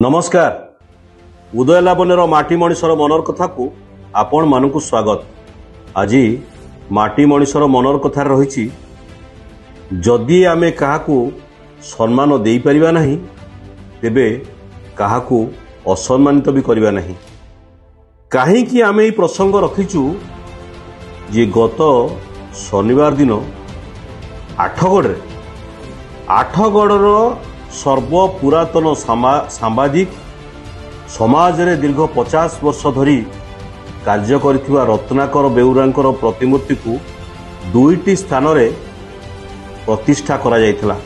ନମସ୍କାର, ଉଦୟ ଲାବଣ୍ୟର ମାଟି ମଣିଷର ମନର କଥାକୁ ଆପଣମାନଙ୍କୁ ସ୍ୱାଗତ। ଆଜି ମାଟି ମଣିଷର ମନର କଥାରେ ରହିଛି, ଯଦି ଆମେ କାହାକୁ ସମ୍ମାନ ଦେଇପାରିବା ନାହିଁ, ତେବେ କାହାକୁ ଅସମ୍ମାନିତ ବି କରିବା ନାହିଁ। କାହିଁକି ଆମେ ଏହି ପ୍ରସଙ୍ଗ ରଖିଛୁ ଯେ ଗତ ଶନିବାର ଦିନ ଆଠଗଡ଼ରେ ଆଠଗଡ଼ର ସର୍ବପୁରାତନ ସାମ୍ବାଦିକ, ସମାଜରେ ଦୀର୍ଘ 50 ବର୍ଷ ଧରି କାର୍ଯ୍ୟ କରିଥିବା ରତ୍ନାକର ବେଉରାଙ୍କର ପ୍ରତିମୂର୍ତ୍ତିକୁ ଦୁଇଟି ସ୍ଥାନରେ ପ୍ରତିଷ୍ଠା କରାଯାଇଥିଲା।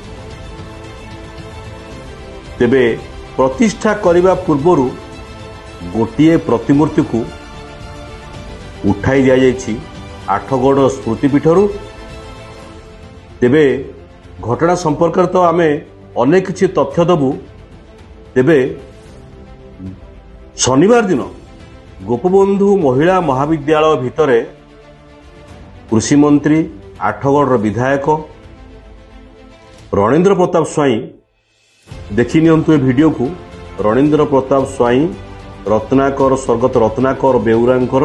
ତେବେ ପ୍ରତିଷ୍ଠା କରିବା ପୂର୍ବରୁ ଗୋଟିଏ ପ୍ରତିମୂର୍ତ୍ତିକୁ ଉଠାଇ ଦିଆଯାଇଛି ଆଠଗଡ଼ ସ୍ମୃତିପୀଠରୁ। ତେବେ ଘଟଣା ସମ୍ପର୍କରେ ତ ଆମେ ଅନେକ କିଛି ତଥ୍ୟ ଦେବୁ। ତେବେ ଶନିବାର ଦିନ ଗୋପବନ୍ଧୁ ମହିଳା ମହାବିଦ୍ୟାଳୟ ଭିତରେ କୃଷିମନ୍ତ୍ରୀ, ଆଠଗଡ଼ର ବିଧାୟକ ରଣେନ୍ଦ୍ର ପ୍ରତାପ ସ୍ୱାଇଁ, ଦେଖି ନିଅନ୍ତୁ ଏ ଭିଡ଼ିଓକୁ, ରଣେନ୍ଦ୍ର ପ୍ରତାପ ସ୍ୱାଇଁ ରତ୍ନାକର ସ୍ୱର୍ଗତ ରତ୍ନାକର ବେଉରାଙ୍କର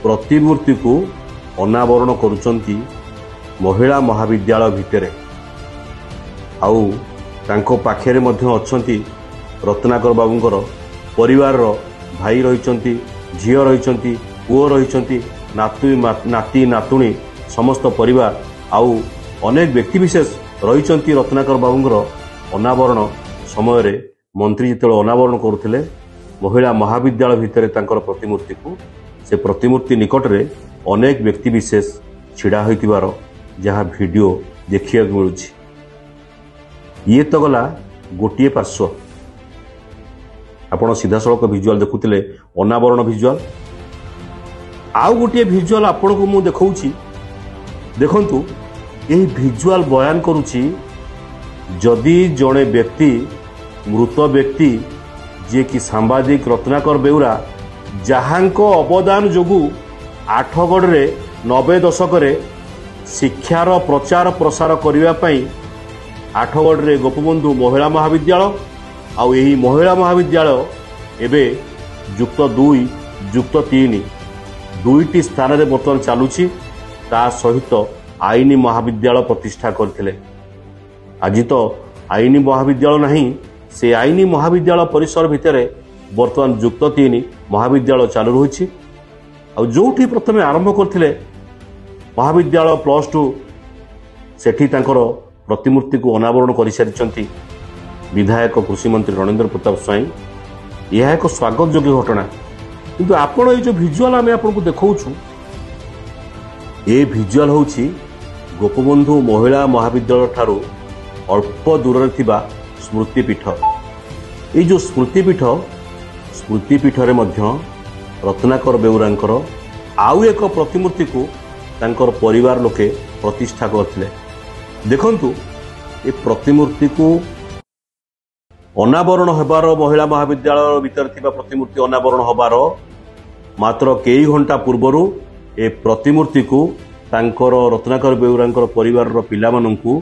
ପ୍ରତିମୂର୍ତ୍ତିକୁ ଅନାବରଣ କରୁଛନ୍ତି ମହିଳା ମହାବିଦ୍ୟାଳୟ ଭିତରେ। ଆଉ ତାଙ୍କ ପାଖରେ ମଧ୍ୟ ଅଛନ୍ତି ରତ୍ନାକର ବାବୁଙ୍କର ପରିବାରର ଭାଇ ରହିଛନ୍ତି, ଝିଅ ରହିଛନ୍ତି, ପୁଅ ରହିଛନ୍ତି, ନାତୁ, ନାତି, ନାତୁଣୀ, ସମସ୍ତ ପରିବାର ଆଉ ଅନେକ ବ୍ୟକ୍ତିବିଶେଷ ରହିଛନ୍ତି। ରତ୍ନାକର ବାବୁଙ୍କର ଅନାବରଣ ସମୟରେ ମନ୍ତ୍ରୀ ଯେତେବେଳେ ଅନାବରଣ କରୁଥିଲେ ମହିଳା ମହାବିଦ୍ୟାଳୟ ଭିତରେ ତାଙ୍କର ପ୍ରତିମୂର୍ତ୍ତିକୁ, ସେ ପ୍ରତିମୂର୍ତ୍ତି ନିକଟରେ ଅନେକ ବ୍ୟକ୍ତିବିଶେଷ ଛିଡ଼ା ହୋଇଥିବାର ଯାହା ଭିଡ଼ିଓ ଦେଖିବାକୁ ମିଳୁଛି। ଇଏ ତ ଗଲା ଗୋଟିଏ ପାର୍ଶ୍ୱ, ଆପଣ ସିଧାସଳଖ ଭିଜୁଆଲ ଦେଖୁଥିଲେ, ଅନାବରଣ ଭିଜୁଆଲ। ଆଉ ଗୋଟିଏ ଭିଜୁଆଲ ଆପଣଙ୍କୁ ମୁଁ ଦେଖାଉଛି, ଦେଖନ୍ତୁ। ଏହି ଭିଜୁଆଲ ବୟାନ କରୁଛି, ଯଦି ଜଣେ ବ୍ୟକ୍ତି, ମୃତ ବ୍ୟକ୍ତି, ଯିଏକି ସାମ୍ବାଦିକ ରତ୍ନାକର ବେଉରା, ଯାହାଙ୍କ ଅବଦାନ ଯୋଗୁଁ ଆଠଗଡ଼ରେ 90 ଦଶକରେ ଶିକ୍ଷାର ପ୍ରଚାର ପ୍ରସାର କରିବା ପାଇଁ ଆଠଗଡ଼ରେ ଗୋପବନ୍ଧୁ ମହିଳା ମହାବିଦ୍ୟାଳୟ, ଆଉ ଏହି ମହିଳା ମହାବିଦ୍ୟାଳୟ ଏବେ ଯୁକ୍ତ 2, ଯୁକ୍ତ 3 ଦୁଇଟି ସ୍ଥାନରେ ବର୍ତ୍ତମାନ ଚାଲୁଛି। ତା ସହିତ ଆଇନ ମହାବିଦ୍ୟାଳୟ ପ୍ରତିଷ୍ଠା କରିଥିଲେ। ଆଜି ତ ଆଇନ ମହାବିଦ୍ୟାଳୟ ନାହିଁ, ସେ ଆଇନ ମହାବିଦ୍ୟାଳୟ ପରିସର ଭିତରେ ବର୍ତ୍ତମାନ ଯୁକ୍ତ 3 ମହାବିଦ୍ୟାଳୟ ଚାଲୁ ରହିଛି। ଆଉ ଯେଉଁଠି ପ୍ରଥମେ ଆରମ୍ଭ କରିଥିଲେ ମହାବିଦ୍ୟାଳୟ ପ୍ଲସ୍ 2, ସେଠି ତାଙ୍କର ପ୍ରତିମୂର୍ତ୍ତିକୁ ଅନାବରଣ କରିସାରିଛନ୍ତି ବିଧାୟକ କୃଷିମନ୍ତ୍ରୀ ରଣେନ୍ଦ୍ର ପ୍ରତାପ ସ୍ୱାଇଁ। ଏହା ଏକ ସ୍ୱାଗତ ଯୋଗ୍ୟ ଘଟଣା। କିନ୍ତୁ ଆପଣ ଏଇ ଯେଉଁ ଭିଜୁଆଲ ଆମେ ଆପଣଙ୍କୁ ଦେଖାଉଛୁ, ଏ ଭିଜୁଆଲ ହେଉଛି ଗୋପବନ୍ଧୁ ମହିଳା ମହାବିଦ୍ୟାଳୟ ଠାରୁ ଅଳ୍ପ ଦୂରରେ ଥିବା ସ୍ମୃତିପୀଠ। ଏଇ ଯେଉଁ ସ୍ମୃତିପୀଠ, ସ୍ମୃତିପୀଠରେ ମଧ୍ୟ ରତ୍ନାକର ବେଉରାଙ୍କର ଆଉ ଏକ ପ୍ରତିମୂର୍ତ୍ତିକୁ ତାଙ୍କର ପରିବାର ଲୋକେ ପ୍ରତିଷ୍ଠା କରିଥିଲେ। ଦେଖନ୍ତୁ, ଏ ପ୍ରତିମୂର୍ତ୍ତିକୁ ଅନାବରଣ ହେବାର, ମହିଳା ମହାବିଦ୍ୟାଳୟ ଭିତରେ ଥିବା ପ୍ରତିମୂର୍ତ୍ତି ଅନାବରଣ ହେବାର ମାତ୍ର କେଇ ଘଣ୍ଟା ପୂର୍ବରୁ ଏ ପ୍ରତିମୂର୍ତ୍ତିକୁ ତାଙ୍କର ରତ୍ନାକର ବେଉରାଙ୍କର ପରିବାରର ପିଲାମାନଙ୍କୁ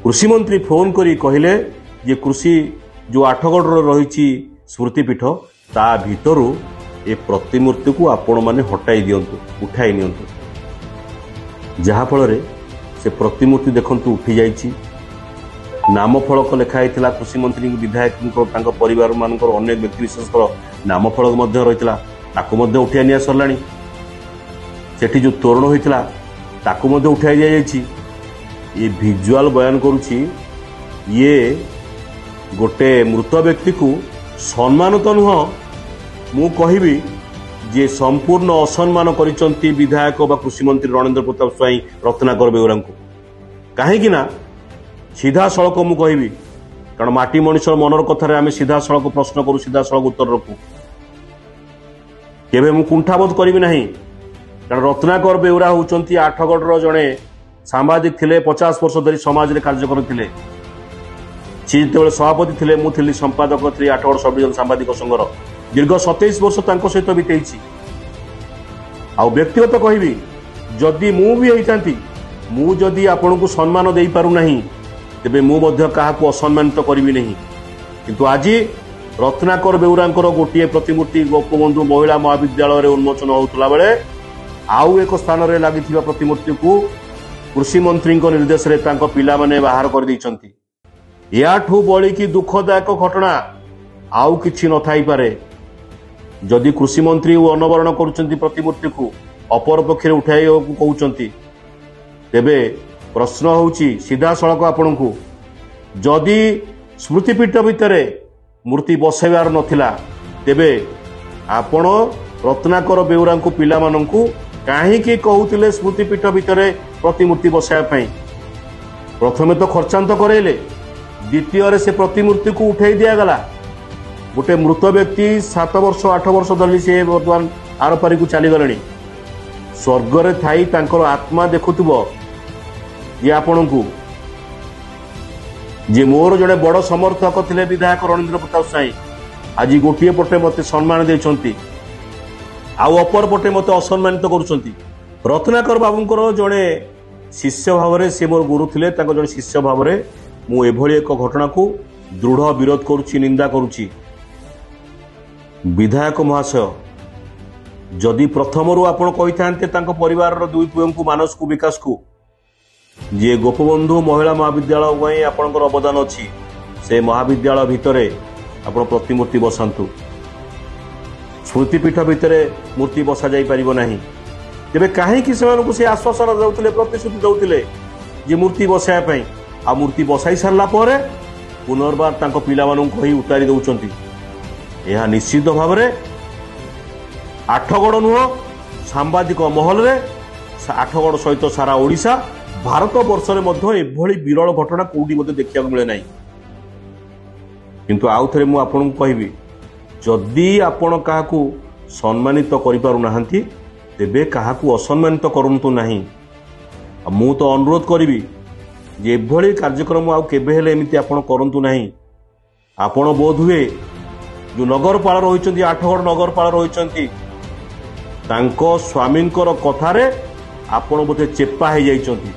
କୃଷିମନ୍ତ୍ରୀ ଫୋନ୍ କରି କହିଲେ ଯେ କୃଷି ଯେଉଁ ଆଠଗଡ଼ର ରହିଛି ସ୍ମୃତିପୀଠ, ତା ଭିତରୁ ଏ ପ୍ରତିମୂର୍ତ୍ତିକୁ ଆପଣମାନେ ହଟାଇ ଦିଅନ୍ତୁ, ଉଠାଇ ନିଅନ୍ତୁ। ଯାହାଫଳରେ ସେ ପ୍ରତିମୂର୍ତ୍ତି ଦେଖନ୍ତୁ ଉଠିଯାଇଛି। ନାମ ଫଳକ ଲେଖା ହେଇଥିଲା, କୃଷିମନ୍ତ୍ରୀ, ବିଧାୟକଙ୍କ, ତାଙ୍କ ପରିବାରମାନଙ୍କର ଅନେକ ବ୍ୟକ୍ତିବିଶେଷଙ୍କର ନାମ ଫଳକ ମଧ୍ୟ ରହିଥିଲା, ତାକୁ ମଧ୍ୟ ଉଠାଇ ନିଆ ସରିଲାଣି। ସେଠି ଯେଉଁ ତୋରଣ ହୋଇଥିଲା ତାକୁ ମଧ୍ୟ ଉଠାଇ ଦିଆଯାଇଛି। ଏ ଭିଜୁଆଲ ବୟାନ କରୁଛି, ଇଏ ଗୋଟେ ମୃତ ବ୍ୟକ୍ତିକୁ ସମ୍ମାନ ତ ନୁହଁ, ମୁଁ କହିବି ଯେ ସମ୍ପୂର୍ଣ୍ଣ ଅସମ୍ମାନ କରିଛନ୍ତି ବିଧାୟକ ବା କୃଷିମନ୍ତ୍ରୀ ରଣେନ୍ଦ୍ର ପ୍ରତାପ ସ୍ୱାଇଁ ରତ୍ନାକର ବେଉରାଙ୍କୁ। କାହିଁକି ନା ସିଧାସଳଖ ମୁଁ କହିବି, କାରଣ ମାଟି ମଣିଷର ମନର କଥାରେ ଆମେ ସିଧାସଳଖ ପ୍ରଶ୍ନ କରୁ, ସିଧାସଳଖ ଉତ୍ତର ରଖୁ। କେବେ ମୁଁ କୁଣ୍ଠାବୋଧ କରିବି ନାହିଁ, କାରଣ ରତ୍ନାକର ବେଉରା ହେଉଛନ୍ତି ଆଠଗଡ଼ର ଜଣେ ସାମ୍ବାଦିକ ଥିଲେ, 50 ବର୍ଷ ଧରି ସମାଜରେ କାର୍ଯ୍ୟ କରୁଥିଲେ। ସିଏ ଯେତେବେଳେ ସଭାପତି ଥିଲେ, ମୁଁ ଥିଲି ସମ୍ପାଦକ ଥିଲି ଆଠଗଡ଼ ସବଡିଭିଜନ ସାମ୍ବାଦିକ ସଂଘର। ଦୀର୍ଘ 27 ବର୍ଷ ତାଙ୍କ ସହିତ ବିତେଇଛି। ଆଉ ବ୍ୟକ୍ତିଗତ କହିବି, ଯଦି ମୁଁ ବି ହେଇଥାନ୍ତି, ମୁଁ ଯଦି ଆପଣଙ୍କୁ ସମ୍ମାନ ଦେଇପାରୁନାହିଁ, ତେବେ ମୁଁ ମଧ୍ୟ କାହାକୁ ଅସମ୍ମାନିତ କରିବି ନାହିଁ। କିନ୍ତୁ ଆଜି ରତ୍ନାକର ବେଉରାଙ୍କର ଗୋଟିଏ ପ୍ରତିମୂର୍ତ୍ତି ଗୋପବନ୍ଧୁ ମହିଳା ମହାବିଦ୍ୟାଳୟରେ ଉନ୍ମୋଚନ ହେଉଥିଲା ବେଳେ ଆଉ ଏକ ସ୍ଥାନରେ ଲାଗିଥିବା ପ୍ରତିମୂର୍ତ୍ତିକୁ କୃଷିମନ୍ତ୍ରୀଙ୍କ ନିର୍ଦ୍ଦେଶରେ ତାଙ୍କ ପିଲାମାନେ ବାହାର କରିଦେଇଛନ୍ତି। ଏହାଠୁ ବଳିକି ଦୁଃଖଦାୟକ ଘଟଣା ଆଉ କିଛି ନଥାଇପାରେ। ଯଦି କୃଷିମନ୍ତ୍ରୀ ଅନାବରଣ କରୁଛନ୍ତି ପ୍ରତିମୂର୍ତ୍ତିକୁ, ଅପରପକ୍ଷରେ ଉଠାଇବାକୁ କହୁଛନ୍ତି, ତେବେ ପ୍ରଶ୍ନ ହେଉଛି ସିଧାସଳଖ ଆପଣଙ୍କୁ, ଯଦି ସ୍ମୃତିପୀଠ ଭିତରେ ମୂର୍ତ୍ତି ବସାଇବାର ନଥିଲା, ତେବେ ଆପଣ ରତ୍ନାକର ବେଉରାଙ୍କୁ ପିଲାମାନଙ୍କୁ କାହିଁକି କହୁଥିଲେ ସ୍ମୃତିପୀଠ ଭିତରେ ପ୍ରତିମୂର୍ତ୍ତି ବସାଇବା ପାଇଁ? ପ୍ରଥମେ ତ ଖର୍ଚ୍ଚାନ୍ତ କରାଇଲେ, ଦ୍ୱିତୀୟରେ ସେ ପ୍ରତିମୂର୍ତ୍ତିକୁ ଉଠାଇ ଦିଆଗଲା। ଗୋଟେ ମୃତ ବ୍ୟକ୍ତି 7 ବର୍ଷ 8 ବର୍ଷ ଧରି ସେ ବର୍ତ୍ତମାନ ଆରପାରିକୁ ଚାଲିଗଲେଣି। ସ୍ୱର୍ଗରେ ଥାଇ ତାଙ୍କର ଆତ୍ମା ଦେଖୁଥିବ ଯେ ଆପଣଙ୍କୁ, ଯେ ମୋର ଜଣେ ବଡ଼ ସମର୍ଥକ ଥିଲେ ବିଧାୟକ ରଣେନ୍ଦ୍ର ପ୍ରତାପ ସ୍ୱାଇଁ, ଆଜି ଗୋଟିଏ ପଟେ ମୋତେ ସମ୍ମାନ ଦେଇଛନ୍ତି ଆଉ ଅପର ପଟେ ମୋତେ ଅସମ୍ମାନିତ କରୁଛନ୍ତି। ରତ୍ନାକର ବାବୁଙ୍କର ଜଣେ ଶିଷ୍ୟ ଭାବରେ, ସେ ମୋର ଗୁରୁ ଥିଲେ, ତାଙ୍କ ଜଣେ ଶିଷ୍ୟ ଭାବରେ ମୁଁ ଏଭଳି ଏକ ଘଟଣାକୁ ଦୃଢ଼ ବିରୋଧ କରୁଛି, ନିନ୍ଦା କରୁଛି। ବିଧାୟକ ମହାଶୟ, ଯଦି ପ୍ରଥମରୁ ଆପଣ କହିଥାନ୍ତେ ତାଙ୍କ ପରିବାରର 2 ପୁଅଙ୍କୁ, ମାନସକୁ, ବିକାଶକୁ, ଯିଏ ଗୋପବନ୍ଧୁ ମହିଳା ମହାବିଦ୍ୟାଳୟ ପାଇଁ ଆପଣଙ୍କର ଅବଦାନ ଅଛି, ସେ ମହାବିଦ୍ୟାଳୟ ଭିତରେ ଆପଣ ପ୍ରତିମୂର୍ତ୍ତି ବସାନ୍ତୁ, ସ୍ମୃତିପୀଠ ଭିତରେ ମୂର୍ତ୍ତି ବସାଯାଇପାରିବ ନାହିଁ, ତେବେ କାହିଁକି ସେମାନଙ୍କୁ ସେ ଆଶ୍ୱାସନା ଦେଉଥିଲେ, ପ୍ରତିଶ୍ରୁତି ଦେଉଥିଲେ ଯେ ମୂର୍ତ୍ତି ବସାଇବା ପାଇଁ? ଆଉ ମୂର୍ତ୍ତି ବସାଇ ସାରିଲା ପରେ ପୁନର୍ବାର ତାଙ୍କ ପିଲାମାନଙ୍କୁ କହି ଉତାରି ଦେଉଛନ୍ତି। ଏହା ନିଶ୍ଚିତ ଭାବରେ ଆଠଗଡ଼ ନୁହଁ, ସାମ୍ବାଦିକ ମହଲରେ ଆଠଗଡ଼ ସହିତ ସାରା ଓଡ଼ିଶା, ଭାରତ ବର୍ଷରେ ମଧ୍ୟ ଏଭଳି ବିରଳ ଘଟଣା କୋଉଠି ମଧ୍ୟ ଦେଖିବାକୁ ମିଳେ ନାହିଁ। କିନ୍ତୁ ଆଉ ଥରେ ମୁଁ ଆପଣଙ୍କୁ କହିବି, ଯଦି ଆପଣ କାହାକୁ ସମ୍ମାନିତ କରିପାରୁନାହାନ୍ତି ତେବେ କାହାକୁ ଅସମ୍ମାନିତ କରନ୍ତୁ ନାହିଁ। ଆଉ ମୁଁ ତ ଅନୁରୋଧ କରିବି ଯେ ଏଭଳି କାର୍ଯ୍ୟକ୍ରମ ଆଉ କେବେ ହେଲେ ଏମିତି ଆପଣ କରନ୍ତୁ ନାହିଁ। ଆପଣ ବୋଧହୁଏ ଯେଉଁ ନଗରପାଳ ରହିଛନ୍ତି, ଆଠଗଡ଼ ନଗରପାଳ ରହିଛନ୍ତି, ତାଙ୍କ ସ୍ୱାମୀଙ୍କର କଥାରେ ଆପଣ ବୋଧେ ଚେପା ହେଇଯାଇଛନ୍ତି।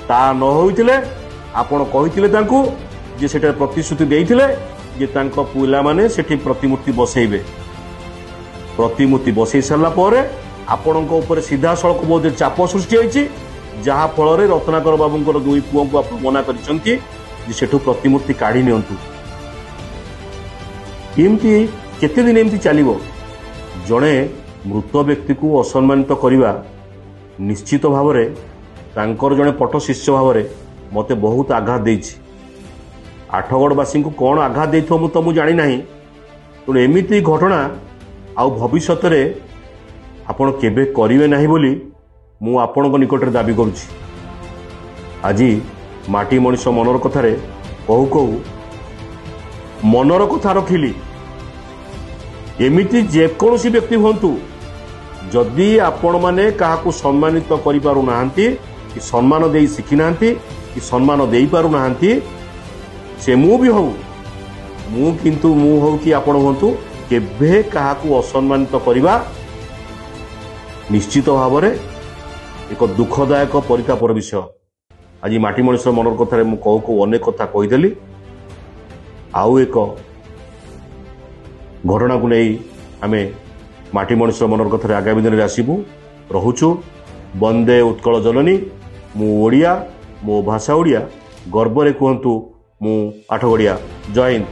ତା ନ ହୋଇଥିଲେ ଆପଣ କହିଥିଲେ ତାଙ୍କୁ ଯେ ସେଠାରେ ପ୍ରତିଶ୍ରୁତି ଦେଇଥିଲେ ଯେ ତାଙ୍କ ପିଲାମାନେ ସେଠି ପ୍ରତିମୂର୍ତ୍ତି ବସେଇବେ। ପ୍ରତିମୂର୍ତ୍ତି ବସେଇ ସାରିଲା ପରେ ଆପଣଙ୍କ ଉପରେ ସିଧାସଳଖ ବୋଧେ ଚାପ ସୃଷ୍ଟି ହେଇଛି, ଯାହାଫଳରେ ରତ୍ନାକର ବାବୁଙ୍କର 2 ପୁଅଙ୍କୁ ଆପଣ ମନା କରିଛନ୍ତି ଯେ ସେଠୁ ପ୍ରତିମୂର୍ତ୍ତି କାଢ଼ି ନିଅନ୍ତୁ। ଏମିତି କେତେ ଦିନ ଏମିତି ଚାଲିବ? ଜଣେ ମୃତ ବ୍ୟକ୍ତିକୁ ଅସମ୍ମାନିତ କରିବା ନିଶ୍ଚିତ ଭାବରେ ତାଙ୍କର ଜଣେ ପଟ ଶିଷ୍ୟ ଭାବରେ ମୋତେ ବହୁତ ଆଘାତ ଦେଇଛି। ଆଠଗଡ଼ବାସୀଙ୍କୁ କ'ଣ ଆଘାତ ଦେଇଥିବ ମୁଁ ତ ମୁଁ ଜାଣିନାହିଁ। ତେଣୁ ଏମିତି ଘଟଣା ଆଉ ଭବିଷ୍ୟତରେ ଆପଣ କେବେ କରିବେ ନାହିଁ ବୋଲି ମୁଁ ଆପଣଙ୍କ ନିକଟରେ ଦାବି କରୁଛି। ଆଜି ମାଟି ମଣିଷ ମନର କଥାରେ କହୁ କହୁ ମନର କଥା ରଖିଲି। ଏମିତି ଯେକୌଣସି ବ୍ୟକ୍ତି ହୁଅନ୍ତୁ, ଯଦି ଆପଣମାନେ କାହାକୁ ସମ୍ମାନିତ କରିପାରୁନାହାନ୍ତି କି ସମ୍ମାନ ଦେଇ ଶିଖିନାହାନ୍ତି କି ସମ୍ମାନ ଦେଇପାରୁନାହାନ୍ତି, ସେ ମୁଁ ବି ହଉ, ମୁଁ କିନ୍ତୁ ମୁଁ ହଉ କି ଆପଣ ହୁଅନ୍ତୁ, କେବେ କାହାକୁ ଅସମ୍ମାନିତ କରିବା ନିଶ୍ଚିତ ଭାବରେ ଏକ ଦୁଃଖଦାୟକ ପରିତାପର ବିଷୟ। ଆଜି ମାଟି ମଣିଷର ମନର କଥାରେ ମୁଁ କହୁ କହୁ ଅନେକ କଥା କହିଦେଲି। ଆଉ ଏକ ଘଟଣାକୁ ନେଇ ଆମେ ମାଟି ମଣିଷର ମନର କଥାରେ ଆଗାମୀ ଦିନରେ ଆସିବୁ। ରହୁଛୁ। ବନ୍ଦେ ଉତ୍କଳ ଜନନୀ। ମୁଁ ଓଡ଼ିଆ, ମୋ ଭାଷା ଓଡ଼ିଆ, ଗର୍ବରେ କୁହନ୍ତୁ ମୁଁ ଆଠଗଡ଼ିଆ। ଜୟ ହିନ୍ଦ।